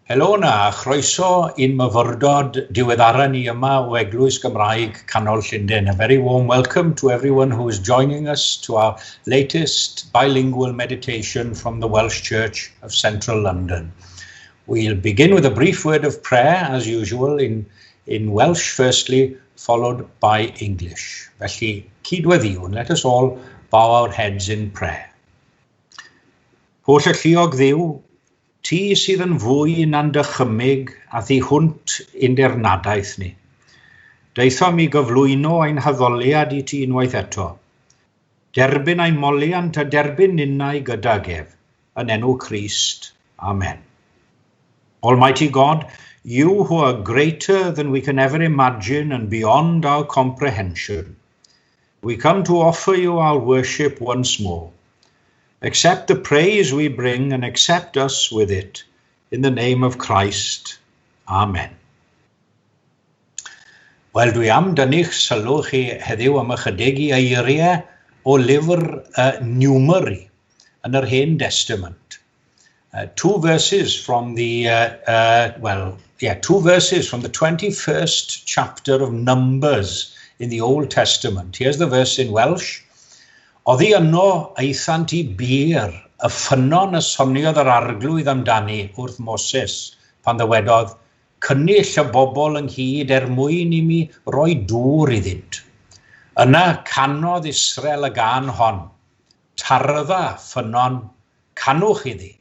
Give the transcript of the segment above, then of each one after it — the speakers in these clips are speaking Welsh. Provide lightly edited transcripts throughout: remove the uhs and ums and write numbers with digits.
Helo 'na, a chroeso i'n myfyrdod diweddara ni yma o Eglwys Gymraeg Canol Llundain. A very warm welcome to everyone who is joining us to our latest bilingual meditation from the Welsh Church of Central London. We'll begin with a brief word of prayer, as usual, in Welsh firstly, followed by English. Felly, cydweddïwn, let us all bow our heads in prayer. Hollalluog Dduw, ti sydd yn fwy na'n dychymyg a thu hwnt i'n dirnadaeth ni. Daethom i gyflwyno ein haddoliad i ti unwaith eto. Derbyn ein moliant a derbyn ninnau gydag ef, yn enw Crist. Amen. Almighty God, you who are greater than we can ever imagine and beyond our comprehension, we come to offer you our worship once more. Accept the praise we bring and accept us with it. In the name of Christ. Amen. Wel, dwi am dynnu'ch sylw chi heddiw am ychydig i eiriau o lyfr Numeri yn yr Hen Testament. Two verses from the, well, yeah, two verses from the 21st chapter of Numbers in the Old Testament. Here's the verse in Welsh. Oddi yno aethant i Beer, y ffynnon y soniodd yr Arglwydd amdani wrth Moses, pan ddywedodd, "Cynnull y bobl ynghyd er mwyn i mi roi dŵr iddynt." Yna canodd Israel y gân hon: "Tardda, ffynnon, canwch iddi,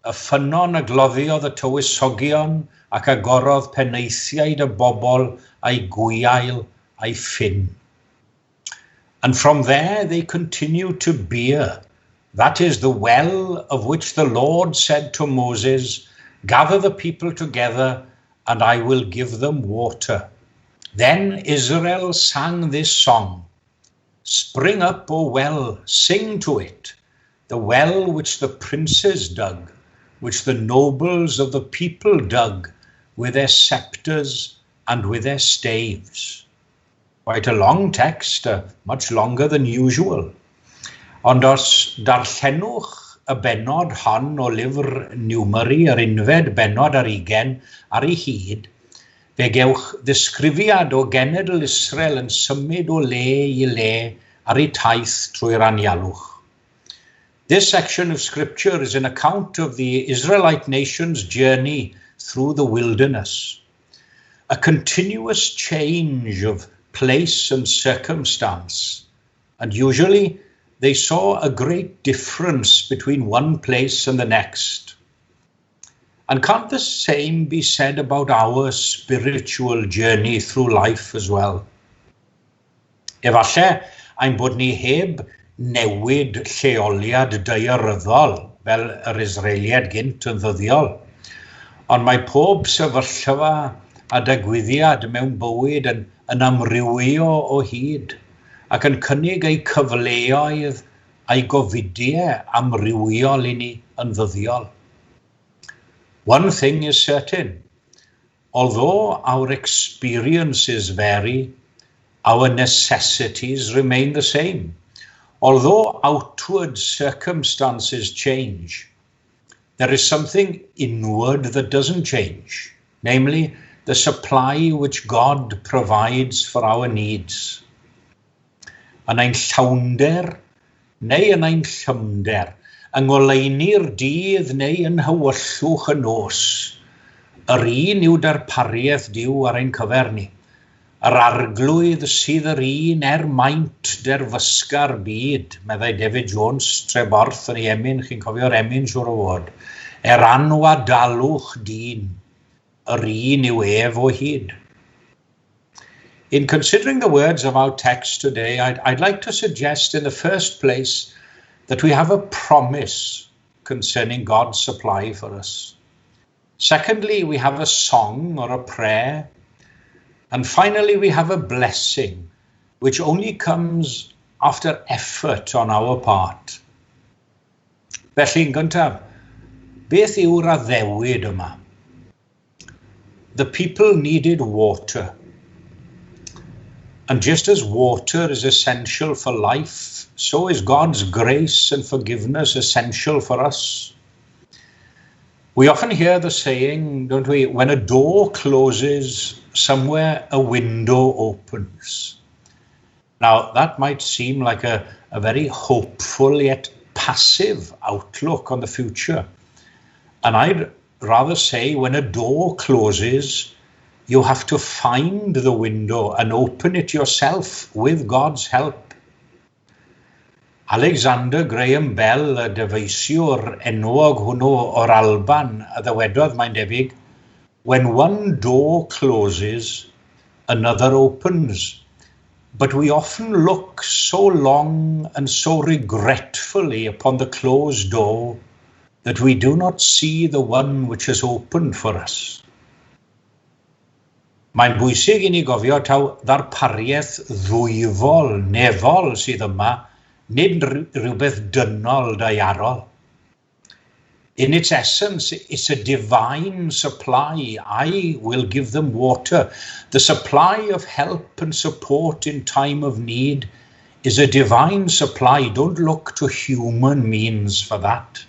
y ffynnon y gloddiodd y tywysogion ac agorodd penaethiaid y bobl a'u gwiail a'i ffyn." And from there they continue to Beer. That is the well of which the Lord said to Moses, "Gather the people together, and I will give them water." Then Israel sang this song: "Spring up, O well, sing to it, the well which the princes dug, which the nobles of the people dug with their scepters and with their staves." Quite a long text, much longer than usual. Ond os darllenwch y bennod hon o lyfr Numeri, yr 21 bennod ar ei hyd, fe gewch ddisgrifiad o genedl Israel yn symud o le i le ar ei taith trwy'r anialwch. This section of scripture is an account of the Israelite nation's journey through the wilderness. A continuous change of place and circumstance. And usually they saw a great difference between one place and the next. And can't the same be said about our spiritual journey through life as well? Efallai ein bod ni heb newid lleoliad daearyddol fel yr Israeliaid gynt yn ddyddiol. Ond mae pob sefyllfa a digwyddiad mewn bywyd yn amrywio o hyd ac yn cynnig ei cyfleoedd a'i gofidiau amrywiol i ni yn ddyddiol. One thing is certain. Although our experiences vary, our necessities remain the same. Although outward circumstances change, there is something inward that doesn't change, namely the supply which God provides for our needs. Yn ein llawnder neu yn ein llymder, yng ngoleuni'r dydd neu yn nhywyllwch y nos, yr un yw darpariaeth Duw ar ein cyfer ni. Yr Arglwydd sydd yr un er maint derfysga'r byd, meddai David Jones, Treborth yn ei emyn, chi'n cofio'r emyn siŵr o fod. Er anwadalwch dyn, yr un yw ef o hyd. In considering the words of our text today, I'd like to suggest in the first place that we have a promise concerning God's supply for us. Secondly, we have a song or a prayer. And finally, we have a blessing, which only comes after effort on our part. Felly, yn gyntaf, beth yw'r addewid yma? The people needed water. And just as water is essential for life, so is God's grace and forgiveness essential for us. We often hear the saying, don't we, when a door closes, somewhere a window opens. Now, that might seem like a very hopeful yet passive outlook on the future. And I'd rather say when a door closes, you have to find the window and open it yourself with God's help. Alexander Graham Bell, y dyfeisiwr enwog hwnnw o'r Alban, a ddywedodd, mae'n debyg, "When one door closes, another opens. But we often look so long and so regretfully upon the closed door that we do not see the one which has opened for us." Mae'n bwysig i ni gofio taw ddarpariaeth ddwyfol, nefol sydd yma, nid rhywbeth dynol daearol. In its essence, it's a divine supply. I will give them water. The supply of help and support in time of need is a divine supply. Don't look to human means for that.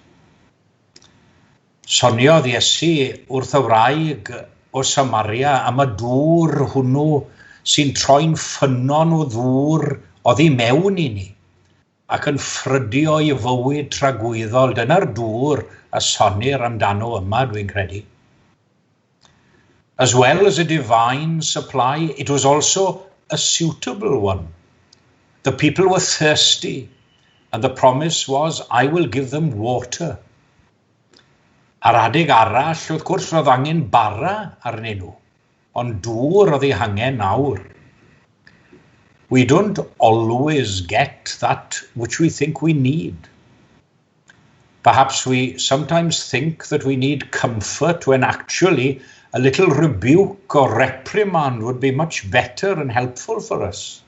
Soniodd Iesu wrth y wraig o Samaria am y dŵr hwnnw sy'n troi'n ffynnon o ddŵr oddi mewn i ni ac yn ffrydio i fywyd tragwyddol. Dyna'r dŵr a sonir amdano yma, dwi'n credu. As well as a divine supply, it was also a suitable one. The people were thirsty, and the promise was, "I will give them water." Ar adeg arall, wrth gwrs, roedd angen bara arnyn nhw, ond dŵr oedd eu hangen nawr. We don't always get that which we think we need. Perhaps we sometimes think that we need comfort when actually a little rebuke or reprimand would be much better and helpful for us.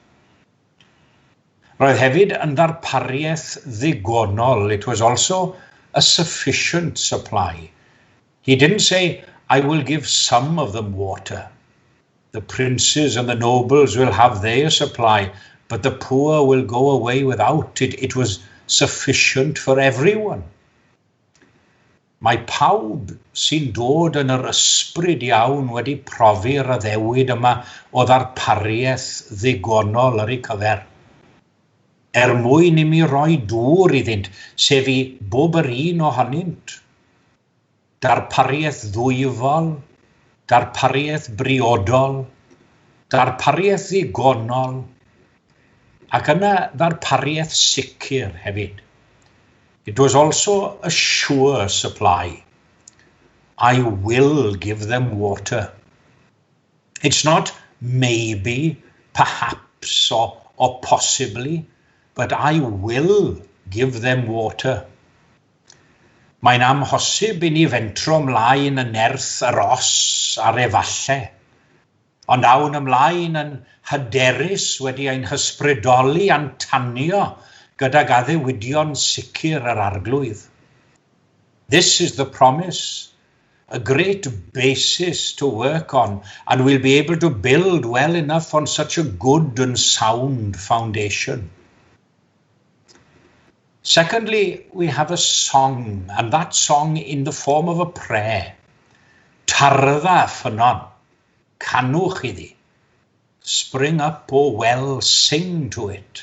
Roedd hefyd yn ddarpariaeth ddigonol. It was also a sufficient supply. He didn't say, "I will give some of them water. The princes and the nobles will have their supply, but the poor will go away without it." It was sufficient for everyone. Mae pawb sy'n dod yn yr ysbryd iawn wedi profi'r addewid yma o ddarpariaeth ddigonol ar eu cyfer. Er mwyn i mi roi dŵr iddynt, sef i bob yr un ohonynt. Darpariaeth ddwyfol, darpariaeth briodol, darpariaeth ddigonol, ac yna ddarpariaeth sicr hefyd. It was also a sure supply. I will give them water. It's not maybe, perhaps, or possibly, but I will give them water. Mae'n amhosib i ni fentro ymlaen yn nerth yr os a'r efalle. Ond awn ymlaen yn hyderus wedi ein hysbrydoli a'n tanio gydag addewidion sicr yr Arglwydd. This is the promise, a great basis to work on, and we'll be able to build well enough on such a good and sound foundation. Secondly, we have a song, and that song in the form of a prayer. Tardda ffynnon, canwch iddi. Spring up, O well, sing to it.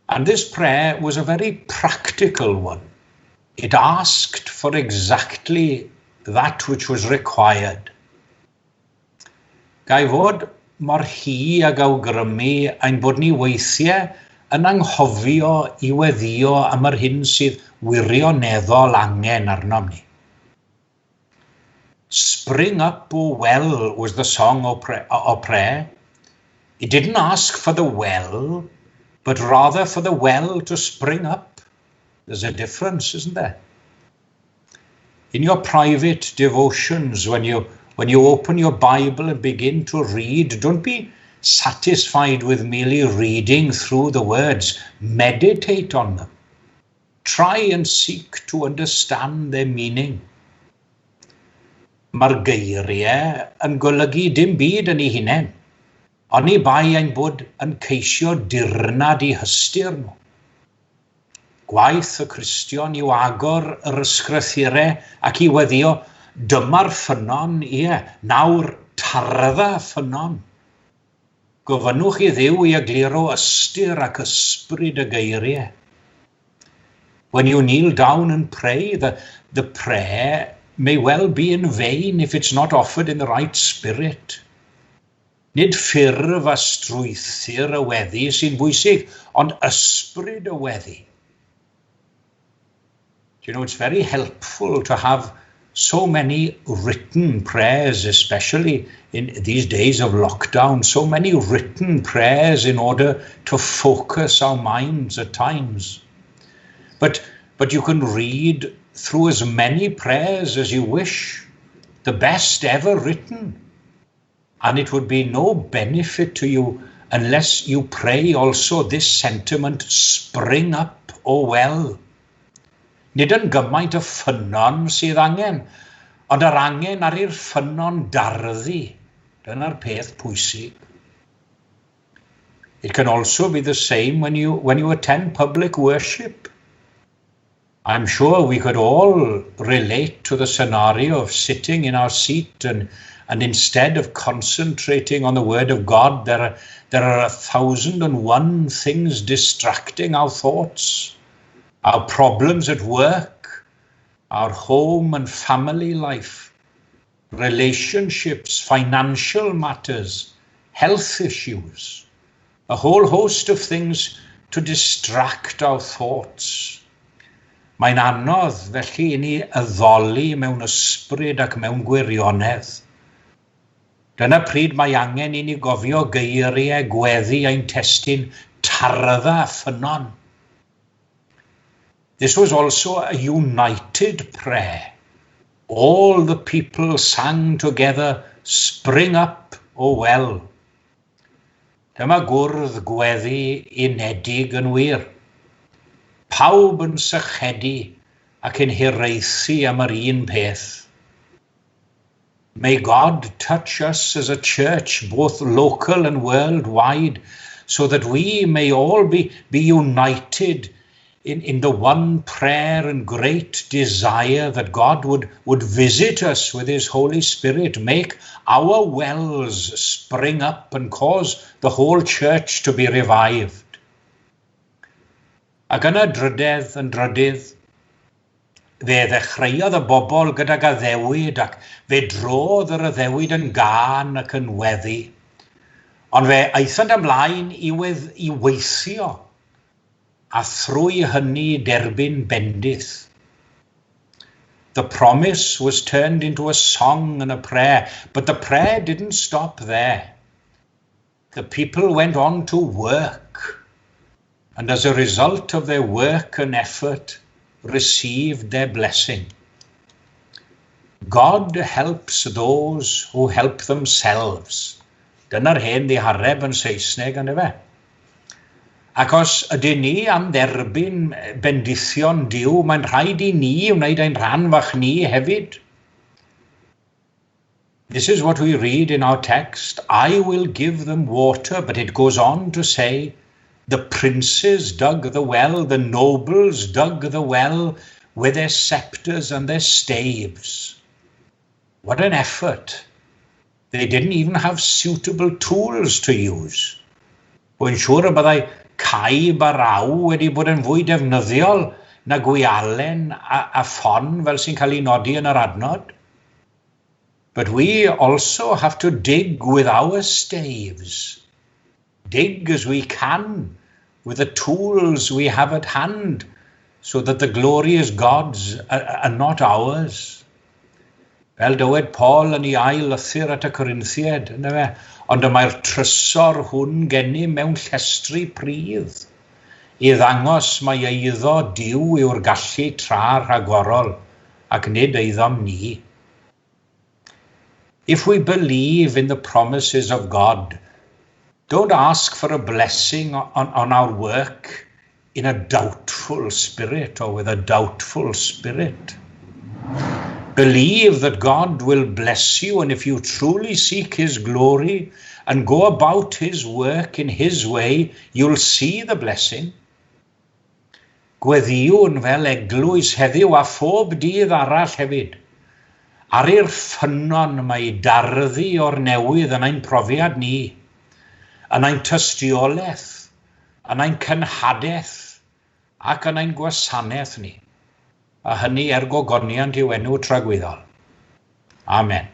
And this prayer was a very practical one. It asked for exactly that which was required. Ga i fod mor hy ag awgrymu ein bod ni weithiau yn anghofio i weddio am yr hyn sydd wirioneddol angen arnom ni. "Spring up, O well" was the song or prayer. It didn't ask for the well, but rather for the well to spring up. There's a difference, isn't there? In your private devotions, when you open your Bible and begin to read, don't be satisfied with merely reading through the words. Meditate on them. Try and seek to understand their meaning. Mae'r geiriau yn golygu dim byd yn ei hunain, oni bai ein bod yn ceisio dirnad eu hystyr nhw. Gwaith y Cristion yw agor yr ysgrythurau ac i weddio, dyma'r ffynnon, ie, nawr tardda ffynnon. Gofynnwch i Dduw i egluro ystyr ac ysbryd y geiriau. When you kneel down and pray, the prayer may well be in vain if it's not offered in the right spirit. Nid ffurf a strwythur y weddi sy'n bwysig, ond ysbryd y weddi. Do you know, it's very helpful to have so many written prayers, especially in these days of lockdown, so many written prayers in order to focus our minds at times. But you can read through as many prayers as you wish, the best ever written. And it would be no benefit to you unless you pray also this sentiment, "Spring up, O well." Nid yn gymaint y ffynnon sydd angen, ond yr angen ar i'r ffynnon darddu. Dyna'r peth pwysig. It can also be the same when you attend public worship. I'm sure we could all relate to the scenario of sitting in our seat and instead of concentrating on the Word of God, there are 1,001 things distracting our thoughts: our problems at work, our home and family life, relationships, financial matters, health issues, a whole host of things to distract our thoughts. Mae'n anodd felly i ni addoli mewn ysbryd ac mewn gwirionedd. Dyna pryd mae angen i ni gofio geiriau gweddi ein testun, "Tardda ffynnon." This was also a united prayer. All the people sang together, "Spring up, O well." Dyma gwrdd gweddi unedig yn wir. Pawb yn sychedu ac yn hiraethu am yr un peth. May God touch us as a church, both local and worldwide, so that we may all be united in the one prayer and great desire that God would visit us with his Holy Spirit, make our wells spring up and cause the whole church to be revived. Ac yna drydedd yn drydydd, fe ddechreuodd y bobl gydag addewid ac fe drodd yr addewid yn gân ac yn weddi. Ond fe aethant ymlaen i weithio a thrwy hynny derbyn bendith. The promise was turned into a song and a prayer, but the prayer didn't stop there. The people went on to work, and as a result of their work and effort, received their blessing. God helps those who help themselves. Dyna'r hen ddihareb yn Saesneg, ynddo fe? Ac os ydyn ni am dderbyn bendithion Duw, mae'n rhaid i ni wneud ein rhan fach ni hefyd. This is what we read in our text. "I will give them water," but it goes on to say, "The princes dug the well, the nobles dug the well with their scepters and their staves." What an effort. They didn't even have suitable tools to use. Wy'n siŵr y byddai caib a rhaw wedi bod yn fwy defnyddiol na gwialen a ffon fel sy'n cael ei nodi yn yr adnod. But we also have to dig with our staves. Dig as we can with the tools we have at hand so that the glory is God's and not ours. Fel dywed Paul yn ei ail lythyr at y Corinthiaid, ynddo fe? Ond y mae'r trysor hwn gennym mewn llestri pridd, i ddangos mai eiddo Duw yw'r gallu tra rhagorol, ac nid eiddom ni. If we believe in the promises of God, don't ask for a blessing on our work in a doubtful spirit or with a doubtful spirit. Believe that God will bless you, and if you truly seek His glory and go about His work in His way, you'll see the blessing. Gweddïwn fel eglwys heddiw a phob dydd arall hefyd. Ar i'r ffynnon mae darddu o'r newydd yn ein profiad ni, yn ein tystiolaeth, yn ein cenhadaeth ac yn ein gwasanaeth ni, a hynny er gogoniant i'w enw tragwyddol. Amen.